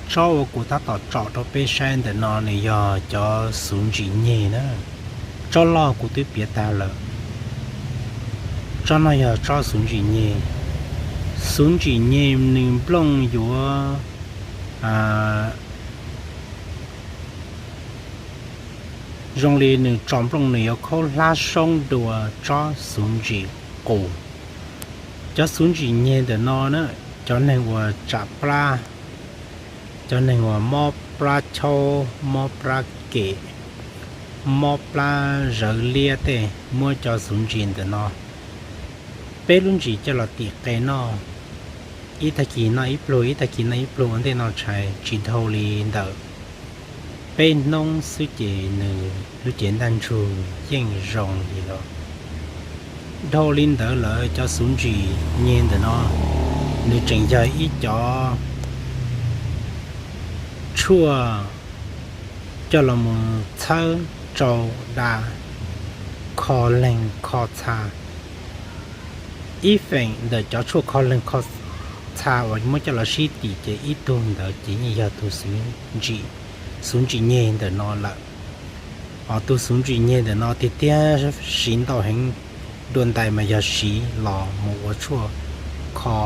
Tsob uas kuv tab tom tsom rau peb saib ntawm no nws yog cov xuv ntsim nyeg na. Tsob loj kuv twb piav tag lawm. Tsob no yog tsob xuv ntsim nyeg. Xuv ntsim nyeg nws nplooj yuav zoo li nws tso nplooj nws yuav khaub hlab soob dua tsob xuv ntsim qus. Cov xuv ntsim nyeg ntawm no na, cov neeg uas tsam plab, cov neeg uas mob plab chaub, mob plab kem, mob plab zawv liab tej muab cov xuv ntsim ntawm no, peb lub ntsis coj los tim qe noj, ib tag kis noj ib pluag, ib tag kis noj ib pluag ua ntej noj tshais, tsis dhau li ntawm peb hnub xwb ces nws lub cev ntaj ntsug yeej zoo li los. Dhau li ntawd lawm cov xuv ntsim nyeg ntawm no nws tseem yog ib cov tshuaj coj los mus txhawb rau da kho leeg kho txha. Ib feem ntawm cov tshuaj kho leeg kho txha uas muab coj los sib tim ces ib tug ntawd ces yeej yog tus xuv ntsim, xuv ntsim nyeg ntawm no lawm. Ho tus xuv ntsim nyeg ntawm no tiag tiag siv ntau heev, dua ntais mas yog siv los mus ua tshuaj kho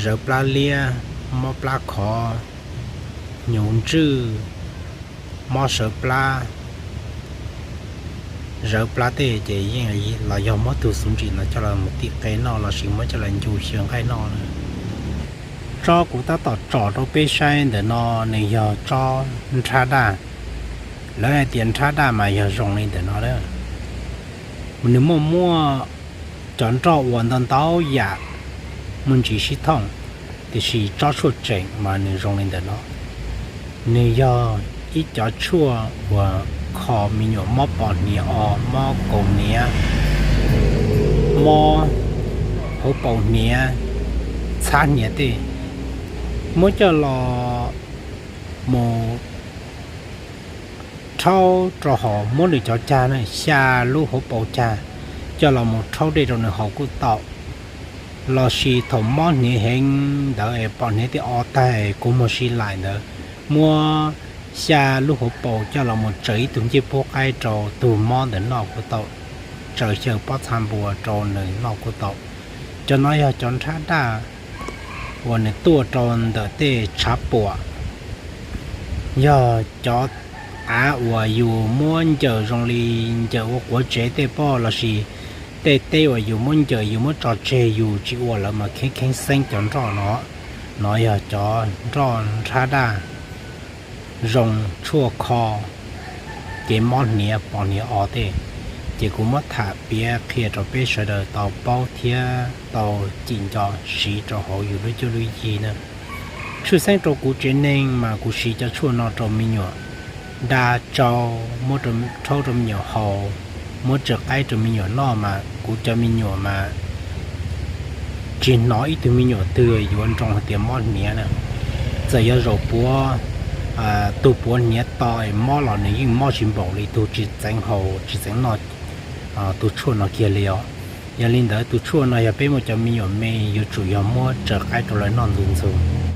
zawv plab liab, mob plab khov, hnyuv ntswj, mob sawv plab, zawv plab tej ces yeej los yog muab tus xuv ntsim no coj los mus tim qe noj lossis muab coj los ncu xyaw nqaij noj na. Tsob kuv tab tom tsom rau peb saib ntawm no nws yog tsob nrhab daj. Lawv hais tias nrhab daj mas yog zoo li ntawm no na. Nws muaj muaj cov nroj uas ntau ntau yam muaj ntsis sib thooj, tiam sis tsob tshuaj tseem mas nws zoo li ntawm no. Nws yog ib cov tshuaj uas kho me nyuam mob pos hniav o, mob kaus hniav, mob hauv paus hniav, txhab hniav tej, muab coj los mus rhaub rau hauv, muab nws cov cag na, xya lub hauv paus cag coj los mus rhaub dej rau nws haus kuj tau. Lossis thaum mob hniav heev ntawd es pos hniav tej o tag es kua muag si laim ntawd, muab xya lub hauv paus coj los mus tsaws ib tug ncej puab qaib rau tug mob ntawd noj kuj tau, tsaws xyaw pob txha npua rau nws noj kuj tau. Cov no yog cov nrhab daj uas nws tuaj rau ntawm tej tshav puam, yog cov av uas yus muab ncaws zoo li ncaws ua quav tsev tej pob lossis tej teb uas yus muab ncaws yus muab tso tseg yus tsis ua lawm mas kheev kheev xeeb cov nroj no. No yog cov nroj nrhab daj zoo tshuaj kho kev mob hniav pos hniav o tej. Ces kuv muab tham piav qhia rau peb sawv daws tau paub thiab tau cim nco siv rau hauv yus lub cuab lub yig na. Tshwj xeeb rau kuv tsev neeg mas kuv siv cov tshuaj no rau me nyuam da tsau, muab rhaub rau me nyuam haus, muab tsaws qaib rau me nyuam noj mas kuv cov me nyuam mas tsis hnov ib tug me nyuam twg yuav nroo hais tias mob hniav na. Txawm yog zaum puav, tus puav hniav to es mob los nws yeej mob tsis npaum li tus tsis txeev haus tsis txeev noj tus tshuaj no kiag li os. Yog li ntawd tus tshuaj no yog peb muaj cov me nyuam me yuav tsum yog muab tsaws qaib rau lawv noj ntxhua ntxhua.